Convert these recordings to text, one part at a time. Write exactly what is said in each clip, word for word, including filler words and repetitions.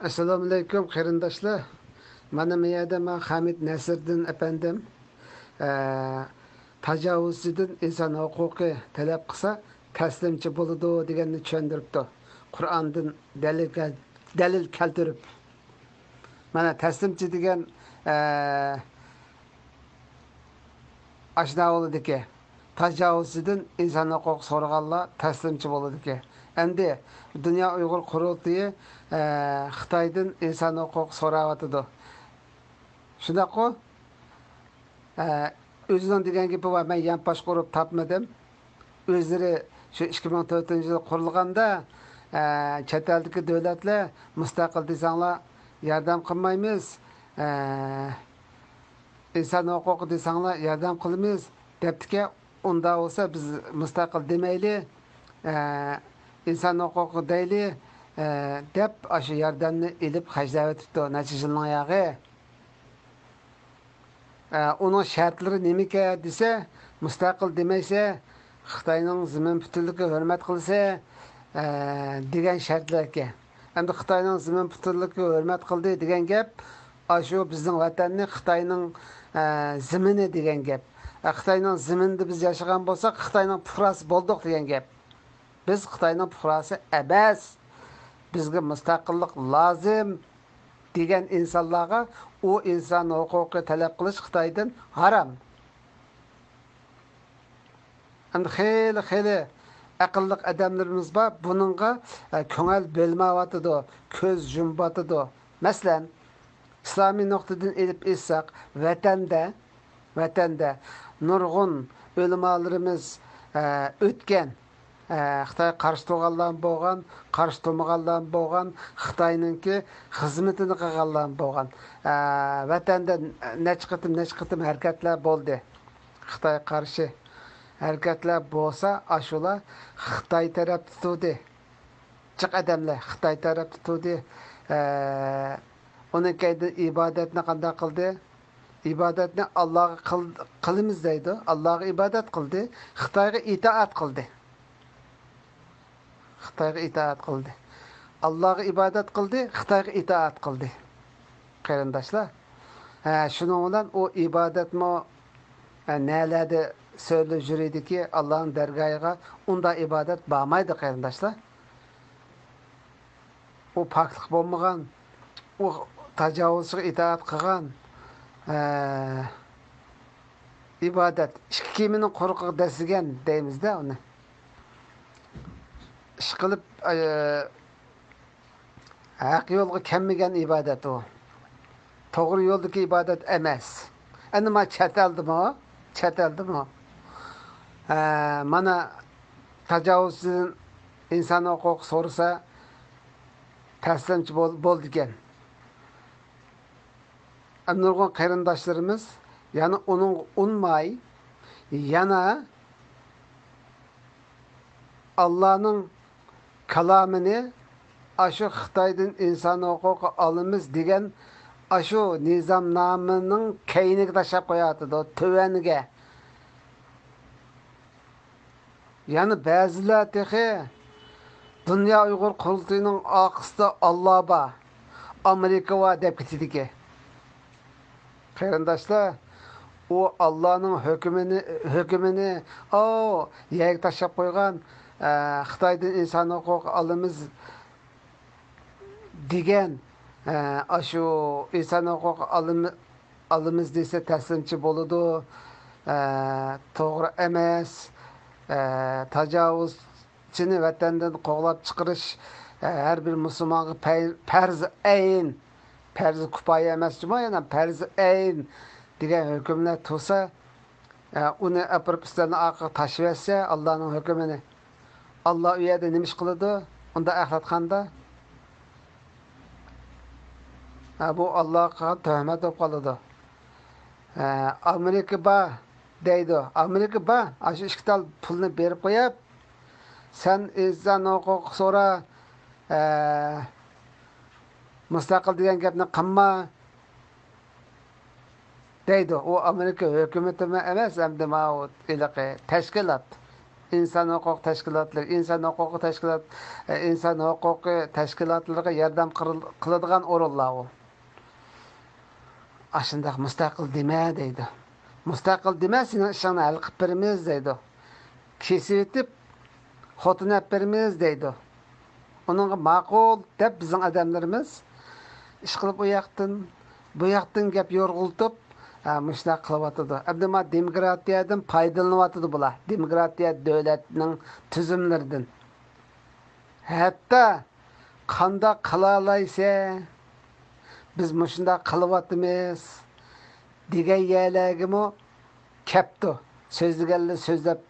ئەسسالامۇئەلەيكۇم، قېرىنداشلار. مانا بۇ يەردە مانا خامىت نەسىردىن ئەپەندىم، ئە، تاجاۋۇزچىدىن ئىنسان ھوقۇقى تەلەپ قىلسا، تەسلىمچى بولىدۇ دېگەننى چۈشەندۈرۈپتۇ. قۇرئاندىن دەلىل كەل-، دەلىل كەلتۈرۈپ. مانا تەسلىمچى دېگەن، ئە، ئاشۇنداق بولىدىكەن. تاجاۋۇزچىدىن ئىنسان ھوقۇقى سورىغانلار تەسلىمچى بولىدىكەن. ئەمدى دۇنيا ئۇيغۇر قۇرۇلتىيى، ئە، خىتايدىن ئىنسان ھوقۇقى سوراۋاتىدۇ. شۇنداققۇ؟ ئە، ئۆزىنىڭ دېگەن گېپى بار، مەن يانپاشقا ئۇرۇپ تاپمىدىم. ئۆزلىرى شۇ ئىككى مىڭ تۆتىنچى يىل قۇرۇلغاندا، ئە، چەت ئەلدىكى دۆلەتلەر مۇستەقىل دېسەڭلار ياردەم قىلمايمىز، ئە، ئىنسان ھوقۇقى دېسەڭلار ياردەم قىلىمىز دەپتىكەن. ئۇنداق بولسا بىز مۇستەقىل دېمەيلى، ئە، ئىنسان ھوقۇقى دەيلى، ئە، دەپ ئاشۇ ياردەمنى ئېلىپ خەجلەۋېتىپتۇ نەچچە يىلنىڭ ياغى. ئە، ئۇنىڭ شەرتلىرى نېمىكەن دېسە، مۇستەقىل دېمەيسە، خىتاينىڭ زېمىن پۈتۈنلۈكىگە ھۆرمەت قىلسا، ئە، دېگەن شەرتلەركەن. ئەمدى خىتاينىڭ زېمىن پۈتۈنلۈكىگە ھۆرمەت قىلدى دېگەن گەپ، ئاشۇ بىزنىڭ ۋەتەننى خىتاينىڭ، ئە، زېمىنى دېگەن گەپ. ئە، خىتاينىڭ زېمىنىدە بىز ياشىغان بولساق، خىتاينىڭ پۇقراسى بولدۇق دېگەن گەپ. بىز خىتاينىڭ پۇقراسى ئەمەس. بىزگە مۇستەقىللىق لازىم دېگەن ئىنسانلارغا ئۇ ئىنسان ھوقۇقى تەلەپ قىلىش خىتايدىن ھارام. ئەمدى خېلى، خېلى ئەقىللىق ئادەملىرىمىز بار، بۇنىڭغا، ئە، كۆڭۈل بۆلمەيۋاتىدۇ، كۆز يۇمۇۋاتىدۇ. مەسىلەن، ئىسلامىي نۇقتىدىن ئېلىپ ئېيتساق، ۋەتەندە، ۋەتەندە نۇرغۇن ئۆلىمالىرىمىز، ئە، ئۆتكەن، ئە، خىتايغا قارشى تۇرغانلارمۇ بولغان، قارشى تۇرمىغانلارمۇ بولغان، خىتاينىڭكى خىزمىتىنى قىلغانلارمۇ بولغان. ئە، ۋەتەندە نەچچە قېتىم، نەچچە قېتىم ھەرىكەتلەر بولدى. خىتايغا قارشى ھەرىكەتلەر بولسا، ئاشۇلار خىتاي تەرەپتە تۇردى. جىق ئادەملەر خىتاي تەرەپتە تۇردى. ئە، ئۇنىڭ كەينىدىن ئىبادەتنى قانداق قىلدى؟ ئىبادەتنى ئاللاغا قىل-، قىلىمىز دەيدۇ. ئاللاغا ئىبادەت قىلدى. خىتايغا ئىتائەت قىلدى. خىتايغا ئىتائەت قىلدى. ئاللاغا ئىبادەت قىلدى، خىتايغا ئىتائەت قىلدى. قېرىنداشلار، ھە، شۇنىڭ بىلەن ئۇ ئىبادەتمۇ، ھە، نەلەردە سۆزلەپ يۈرىدىكى، ئاللانىڭ دەرگاھىغا ئۇنداق ئىبادەت بارمايدۇ، قېرىنداشلار. ئۇ پاكلىق بولمىغان، ئۇ تاجاۋۇزچىغا ئىتائەت قىلغان، ھە، ئىبادەت، ئىككى كېمىنىڭ قۇرۇقىغا دەسسىگەن دەيمىز-دە ئۇنى. ئىشقىلىپ، ئە، ھەق يولغا كەلمىگەن ئىبادەت ئۇ. توغرا يولدىكى ئىبادەت ئەمەس. ئەنە مانا چەت ئەلدىمۇ، چەت ئەلدىمۇ، ئە، مانا تاجاۋۇزچىدىن ئىنسان ھوقۇقى سورىسا، تەسلىمچى بول-، بولىدىكەن. نۇرغۇن قېرىنداشلىرىمىز يەنە ئۇنىڭغا ئۇنماي، يەنە ئاللانىڭ كالامىنى ئاشۇ خىتايدىن ئىنسان ھوقۇقى ئالىمىز دېگەن ئاشۇ نىزامنامىنىڭ كەينىگە تاشلاپ قويۇۋاتىدۇ، تۆۋەنگە. يەنە بەزىلەر تېخى دۇنيا ئۇيغۇر قۇرۇلتىيىنىڭ ئارقىسىدا ئاللا بار، ئامېرىكا بار دەپ كېتىدىكەن. قېرىنداشلار، ئۇ ئاللانىڭ ھۆكمىنى، ھۆكمىنى، ئاۋۇ يەرگە تاشلاپ قويغان، ئە، خىتايدىن ئىنسان ھوقۇقى ئالىمىز دېگەن، ئە، ئاشۇ ئىنسان ھوقۇقى ئالىمى-، ئالىمىز دېسە تەسلىمچى بولىدۇ. ئە، توغرا ئەمەس. ئە، تاجاۋۇزچىنى ۋەتەندىن قوغلاپ چىقىرىش، ئە، ھەر بىر مۇسۇلمانغا پەي-، پەرز ئەين، پەرز كۇپايە ئەمەس جۇمۇ، يەنە پەرز ئەين دېگەن ھۆكۈملەر تۇرسا، ئە، ئۇنى ئاپىرىپ ئۈستەلنىڭ ئارقىغا تاشلىۋەتسە، ئاللانىڭ ھۆكمىنى. ئاللا ئۇ يەردە نېمە ئىش قىلىدۇ؟ ئۇنداق ئەخلەتخانىدا؟ ھە، بۇ ئاللاغا قىلغان تۆھمەت بولۇپ قالىدۇ. ھە، ئامېرىكا بار دەيدۇ. ئامېرىكا بار. ئاشۇ ئىككى تال پۇلنى بېرىپ قويۇپ، سەن ئىنسان ھوقۇقى سورا، ھە، مۇستەقىل دېگەن گەپنى قىلما. دەيدۇ. ئۇ ئامېرىكا ھۆكۈمىتىمۇ ئەمەس، ئەمدى ماۋۇ ھېلىقى تەشكىلات. ئىنسان ھوقۇق تەشكىلاتلىرى، ئىنسان ھوقۇقى تەشكىلات، ئە، ئىنسان ھوقۇقى تەشكىلاتلىرىغا ياردەم قىرىل-، قىلىدىغان ئورۇنلار ئۇ. ئاشۇنداق مۇستەقىل دېمە دەيدۇ. مۇستەقىل دېمە، سېنىڭ ئىشىڭنى ھەل قىلىپ بېرىمىز دەيدۇ. كېسىۋېتىپ، خوتۇن ئەپ بېرىمىز دەيدۇ. ئۇنىڭغا ماقۇل دەپ بىزنىڭ ئادەملىرىمىز ئىشقىلىپ ئۇ ياقتىن، بۇ ياقتىن گەپ يورغىلىتىپ، ھە، مۇشۇنداق قىلىۋاتىدۇ. ئەمدى ما دېموكراتىيەدىن پايدىلىنىۋاتىدۇ بۇلار. دېموكراتىيە دۆلەتنىڭ تۈزۈملىرىدىن. ھەتتا قانداق قىلالايسەن؟ بىز مۇشۇنداق قىلىۋاتىمىز دېگەن يەرلەرگىمۇ كەپتۇ. سۆزلىگەنلەر سۆزلەپ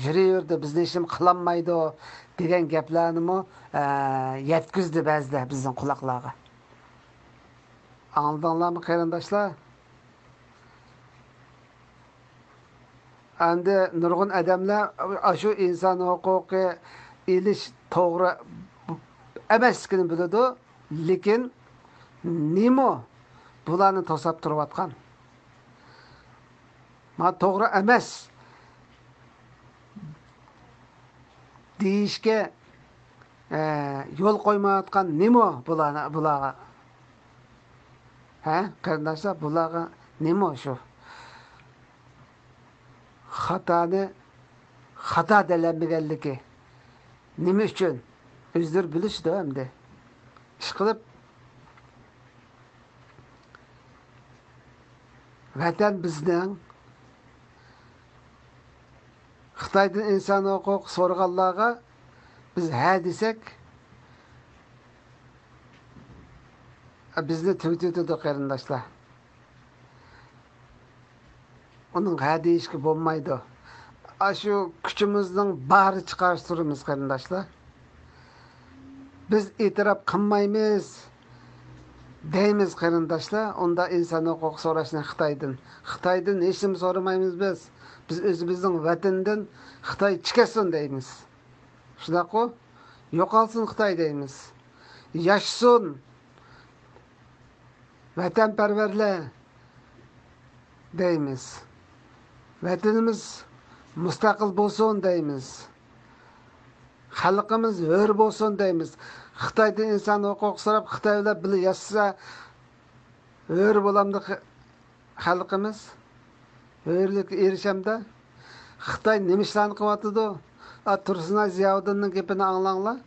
يۈرۈۋېرىدۇ، بىزنى ھېچنېمە قىلالمايدۇ دېگەن گەپلەرنىمۇ، ئە، يەتكۈزدى بەزىدە بىزنىڭ قۇلاقلارغا. ئاڭلىدىڭلارمۇ، قېرىنداشلار؟ ئەمدى نۇرغۇن ئادەملەر ئاشۇ ئىنسان ھوقۇقى ئېلىش توغرا ئەمەسلىكىنى بىلىدۇ، لېكىن نېمە بۇلارنى توساپ تۇرۇۋاتقان؟ ما توغرا ئەمەس دېيىشكە، ئە، يول قويمايۋاتقان نېمە بۇلارنى، بۇلارغا؟ ھە، قېرىنداشلار، بۇلارغا نېمە شۇ؟ خاتانى خاتا دېيەلمىگەنلىكى نېمە ئۈچۈن؟ ئۆزلىرى بىلىشىدۇ ئەمدى. ئىشقىلىپ، ۋەتەن بىزنىڭ. خىتايدىن ئىنسان ھوقۇقى سورىغانلارغا بىز ھە دېسەك، بىزنى تۈگىتىۋېتىدۇ، قېرىنداشلار. ئۇنىڭغا ھە دېيىشكە بولمايدۇ. ئاشۇ كۈچىمىزنىڭ بارىچە قارشى تۇرىمىز، قېرىنداشلار. بىز ئېتىراپ قىلمايمىز دەيمىز، قېرىنداشلار. ئۇنداق ئىنسان ھوقۇقى سوراشنى خىتايدىن. خىتايدىن ھېچنېمە سورىمايمىز بىز. بىز ئۆزىمىزنىڭ ۋەتىنىدىن خىتاي چىكەتسۇن دەيمىز. شۇنداققۇ؟ يوقالسۇن خىتاي دەيمىز. ياشىسۇن ۋەتەنپەرۋەرلەر دەيمىز. ۋەتىنىمىز مۇستەقىل بولسۇن دەيمىز. خەلقىمىز ھۆر بولسۇن دەيمىز. خىتايدىن ئىنسان ھوقۇقى سوراپ، خىتاي بىلەن بىللە ياشىسا، ھۆر بولامدۇ خە-، خەلقىمىز؟ ھۆرلۈككە ئېرىشەمدۇ؟ خىتاي نېمە ئىشلارنى قىلىۋاتىدۇ؟ ئا، تۇرسۇنئاي زىياۋۇدۇننىڭ گېپىنى ئاڭلاڭلار.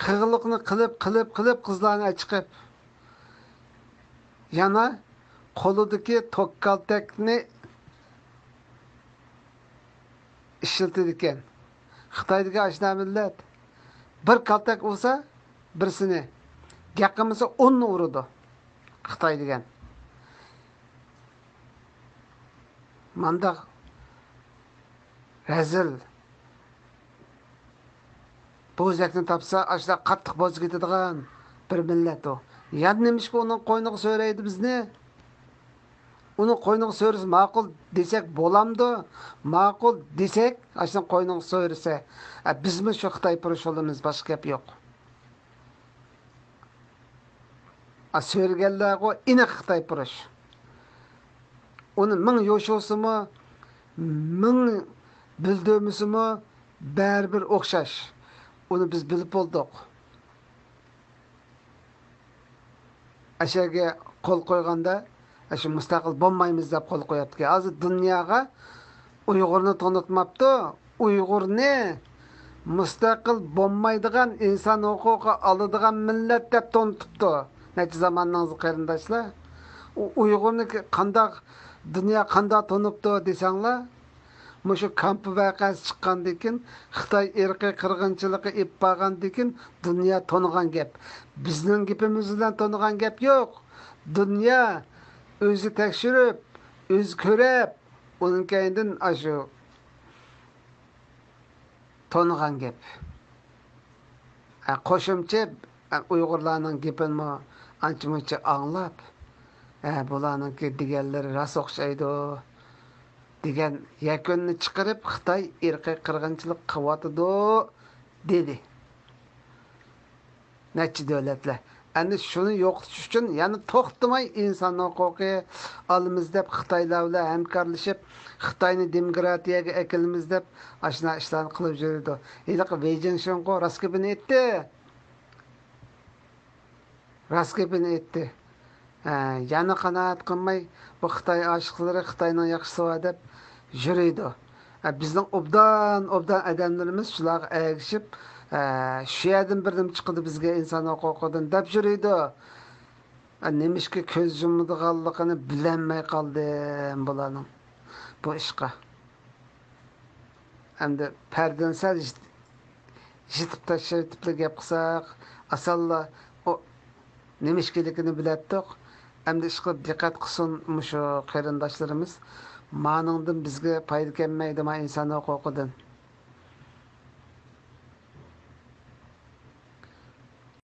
قىغلىقنى قىلىپ، قىلىپ، قىلىپ، قىزلارنى ئەچىقىپ، يەنە قولىدىكى توك كالتەكنى ئىشلىتىدىكەن. خىتاي دېگەن ئاشۇنداق مىللەت. بىر كالتەك ئۇرسا بىرسىنى، گەپ قىلمىسا ئوننى ئۇرىدۇ خىتاي دېگەن. مانداق رەزىل بوزەكنى تاپسا، ئاشۇنداق قاتتىق بوزىتىپ كېتىدىغان بىر مىللەت ئۇ. يەنە نېمىشقا ئۇنىڭ قوينىغا سۆرەيدۇ بىزنى؟ ئۇنىڭ قوينىغا سۆرىسە ماقۇل دېسەك بولامدۇ؟ ماقۇل دېسەك، ئاشۇنىڭ قوينىغا سۆرىسە، ئە، بىزمۇ شۇ خىتايپۇرۇش بولىمىز، باشقا گەپ يوق. ئا، سۆرىگەنلەرغۇ ئېنىق خىتايپۇرۇش. ئۇنى مىڭ يوشۇرسىمۇ، مىڭ بىلدۈرمىسىمۇ، بەرىبىر ئوخشاش. ئۇنى بىز بىلىپ بولدۇق. ئەشەگە قول قويغاندا، ئاشۇ مۇستەقىل بولمايمىز دەپ قول قوياتتىكەن. ھازىر دۇنياغا ئۇيغۇرنى تونۇتماپتۇ. ئۇيغۇرنى مۇستەقىل بولمايدىغان، ئىنسان ھوقۇقى ئالىدىغان مىللەت دەپ تونۇتۇپتۇ. نەچچە زاماننىڭ قېرىنداشلار. ئۇ ئۇيغۇرنى قانداق، دۇنيا قانداق تونۇپتۇ دېسەڭلار، مۇشۇ كامپا ۋەقەسى چىققاندىن كېيىن، خىتاي ئىرقىي قىرغىنچىلىقى ئېلىپ بارغاندىن كېيىن، دۇنيا تونۇغان گەپ. بىزنىڭ گېپىمىز بىلەن تونۇغان گەپ يوق. دۇنيا ئۆزى تەكشۈرۈپ، ئۆزى كۆرۈپ، ئۇنىڭ كەينىدىن ئاشۇ تونۇغان گەپ. ئە، قوشۇمچە، ئە، ئۇيغۇرلارنىڭ گېپىنىمۇ ئانچە-مۇنچە ئاڭلاپ، ئە، بۇلارنىڭكى دېگەنلىرى راست ئوخشايدۇ دېگەن يەكۈننى چىقىرىپ، خىتاي ئىرقىي قىرغىنچىلىق قىلىۋاتىدۇ دېدى. نەچچە دۆلەتلەر. ئەمدى شۇنى يوقىتىش ئۈچۈن يەنە توختىماي ئىنسان ھوقۇقى ئالىمىز دەپ، خىتايلار بىلەن ھەمكارلىشىپ، خىتاينى دېموكراتىيەگە ئەكېلىمىز دەپ، ئاشۇنداق ئىشلارنى قىلىپ يۈرىدۇ. ھېلىقى ۋېي جىنشىڭخۇ راست گېپىنى ئېيتتى. راست گېپىنى ئېيتتى. ھە، يەنە قانائەت قىلماي، بۇ خىتاي ئاشىقلىرى خىتاينىڭ ياخشىسى بار دەپ يۈرىدۇ. ھە، بىزنىڭ ئوبدان، ئوبدان ئادەملىرىمىز شۇلارغا ئەگىشىپ، ھە، شۇ يەردىن بىر نېمە چىقىدۇ بىزگە ئىنسان ھوقۇقىدىن دەپ يۈرىدۇ. ھە، نېمىشقا كۆز يۇمىدىغانلىقىنى بىلەلمەي قالدىم بۇلارنىڭ بۇ ئىشقا. ئەمدى پەردىنى سەل يېتىپ تاشلاۋېتىپلا گەپ قىلساق، ئاسانلا ئۇ نېمە ئىكەنلىكىنى بىلەتتۇق. ئەمدى ئىشقىلىپ دىققەت قىلسۇن مۇشۇ قېرىنداشلىرىمىز. مانىڭدىن بىزگە پايدا كەلمەيدۇ، ما ئىنسان ھوقۇقىدىن.